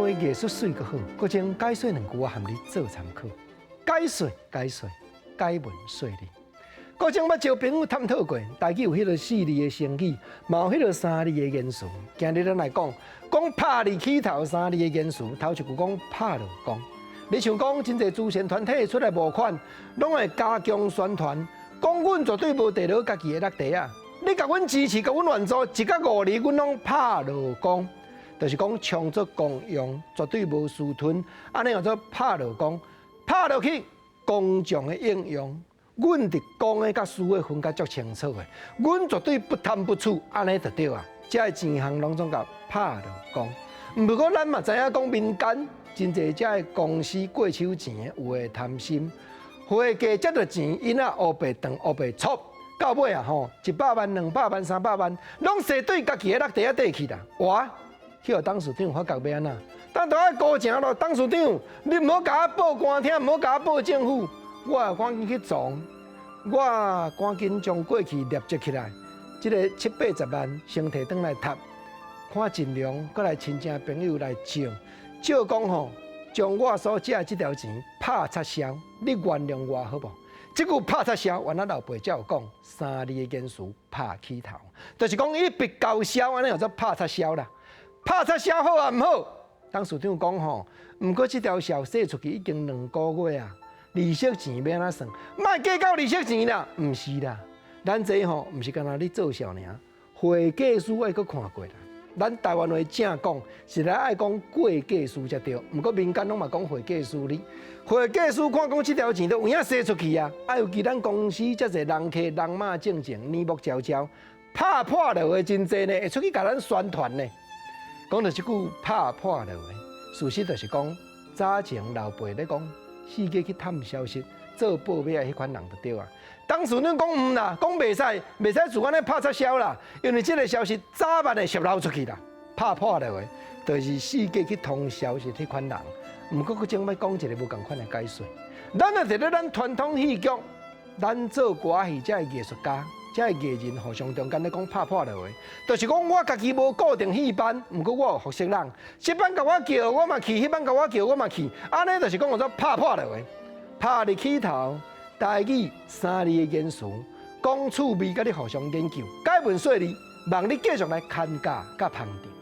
話藝術媠閣好，閣將解說兩句我含你做參考。解說解說，解文說理。閣前捌招朋友探討過，台語有彼个四字的成語，嘛有彼个三字的言辭。今日咱來講，講拍字起頭三字的言辭，頭一句講拍落講。你像講真濟慈善團體出來募款，攏會加強宣傳，講阮絕對無提落家己的落袋仔。你共阮支持，共阮援助，一角五厘，阮攏拍落講，就是講充作公用，絕對無私吞。按呢叫做拍落講，拍落去公眾的應用。阮佇公的佮私的分甲足清楚的，阮絕對不貪不取，按呢就對啊。這个錢項攏總共拍落講。毋過咱嘛知影講民間真濟這个公司過手錢有的貪心，會計接著錢，𪜶啊烏白轉烏白錯。到尾啊吼，100萬、200萬、300萬，攏踅對家己的落袋仔底去啦。哇！去予董事長發覺欲按怎？等著愛高成咯，董事長，你毋好共我報官廳，毋好共我報政府，我趕緊去撞，我趕緊將過去立即起來，這个七八十萬先提轉來貼，看盡量閣來親戚朋友來借，借講吼，將我所借的這條錢拍插銷，你原諒我好無？這句拍插銷，原來老輩才有講三字的言辭拍起頭，就是講一筆勾銷，按呢叫做拍插銷啦。拍插銷好抑毋好？董事長講吼，毋過這條數洗出去已經2個月啊，利息錢欲按怎算？莫計較利息錢啦，毋是啦，咱這吼毋是干焦咧做數爾，會計師愛閣看過啦。咱台灣話正講是來愛講會計師才對，毋過民間攏嘛講會計師哩。會計師看講這條錢都有影洗出去啊！啊，尤其咱公司遮濟人客人馬正正，年目朝朝，拍破落的真濟呢，會出去共咱宣傳呢。講著這句拍破落的，事實就是講早前老輩咧講，四界去探消息，做報尾的彼款人就對啊。董事長講毋啦，講袂使，袂使自按呢拍插銷啦，因為這个消息早晚會洩露出去啦。拍破落的，就是四界去通消息彼款人。毋過閣前欲講一个無仝款的解說。咱若佇咧咱傳統戲劇，咱做歌仔戲這个藝術家、這个藝人互相中間咧講拍破落的，就是講我家己無固定戲班，毋過我有服飾人，這班共我叫我嘛去，彼班共我叫我嘛去，按呢就是講叫做拍破落的，拍字起頭。台語三字的言辭，講趣味佮你互相研究，解文說理，望你繼續來看教佮捧場。